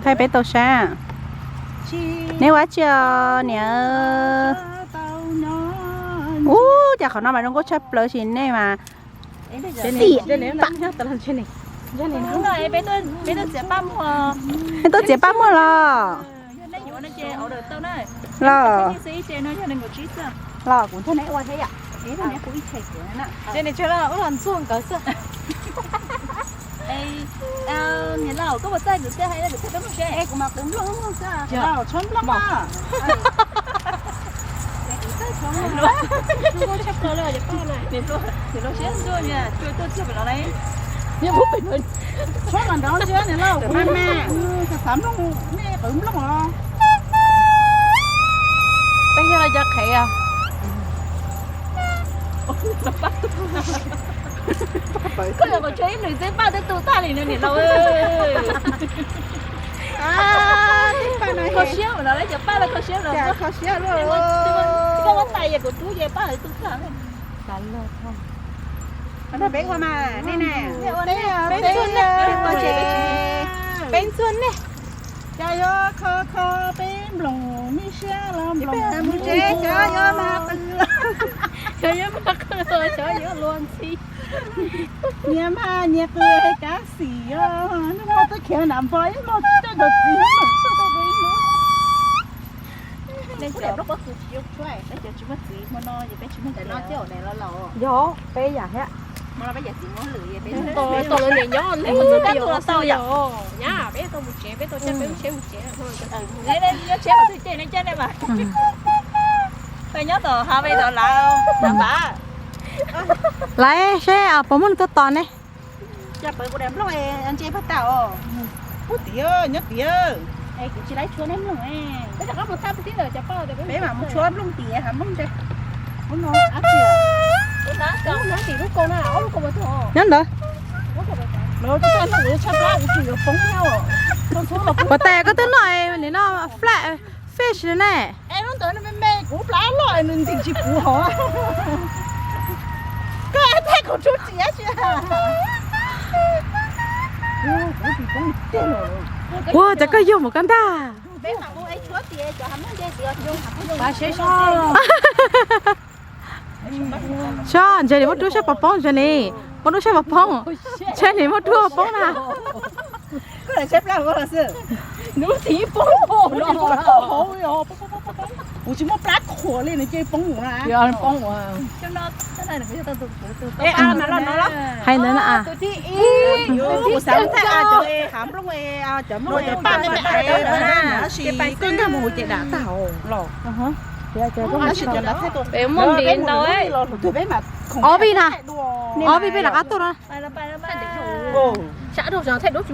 Thaij peb tau saib. Neb ua tsi os niam? Ub, cas qhov no mas zoo nkauj tshaj plaws sis nej mas. Tuaj txiav paj muag los? Los, los kuv nrog neb ua thiab yom. Niam laus, koj puas txawj kuv txawj hais kuv txawj peb mloog seb? Kuv mas kuv mloog mloog xwb. Tshuab mloog mas. Niam laus siab ntuj, niam tuaj txog pem no lauj. Tshuab mas nrov ntsia niam laus, kuv mas mas xav mloog nej qw mloog os. Peb yog los cov qhev os. Koj yuav kom tshuab ib nws txeeb paj twb tu tag li no niam laus. Kho siab mas no, cov paj no kho siab los. Koj muab tais yam kuv tub ces paj twb tu tag. Peb ua mas nej na, peb ntxuag nej, peb ntxuag nej. Cas yuav kho kho peb nplooj nej siab los nplooj mus tsev, xyov yuav mag qw, xyov yuav mag qw los xyov yuav luag ntxhi. Nyias mag nyias qw kav xim os, hnub no twb khiav nram npog ib hmos tsis coj cov txiv hnub no tuaj tau ib hnub. Nej cov, nej cov tsis muaj txiv hmo no ces peb tsis muaj txiv. Yog peb yam thiab. Hmo no peb yam txiv muab lwm, peb tau lawv niam nyob, peb tau mus tsev, peb tau caj peb lub tsheb mus tsev. Nyob tsheb tus ces nej coj nej mas. Peb nyob tom hav peb tom lav, lav npam. Laiv seb puas muaj neeg tuaj tos ne. Cas pawv kuv daim nplooj ntse pag tas os. Puag tim nyob tim. Es kuv tsis laib tshuab nej mloog. Peb mam mus tshuab nplooj tim hav nplooj ntse. Nyob ntawd. Puas tas koj twb noj nim no flat fish ne? Lub ntawd me me kuv plab loj nws ntxim tsis puv hov. Koj thaij kuv tshuab txiav tsis. Ua cas koj yog mus koj ntag. Seb, ntshe nws muab rub sab pov poob, ntshe nws muab rub sab pov poob, ntshe nws muab rub pov poob na. Kuv tsis muaj plab khuam li nws cia li poob ua. Hais ntawd na. Peb muaj ntiv ntau, ob vij na, ob vij peb rov qab tuaj no. Thaij duab, thaij duab.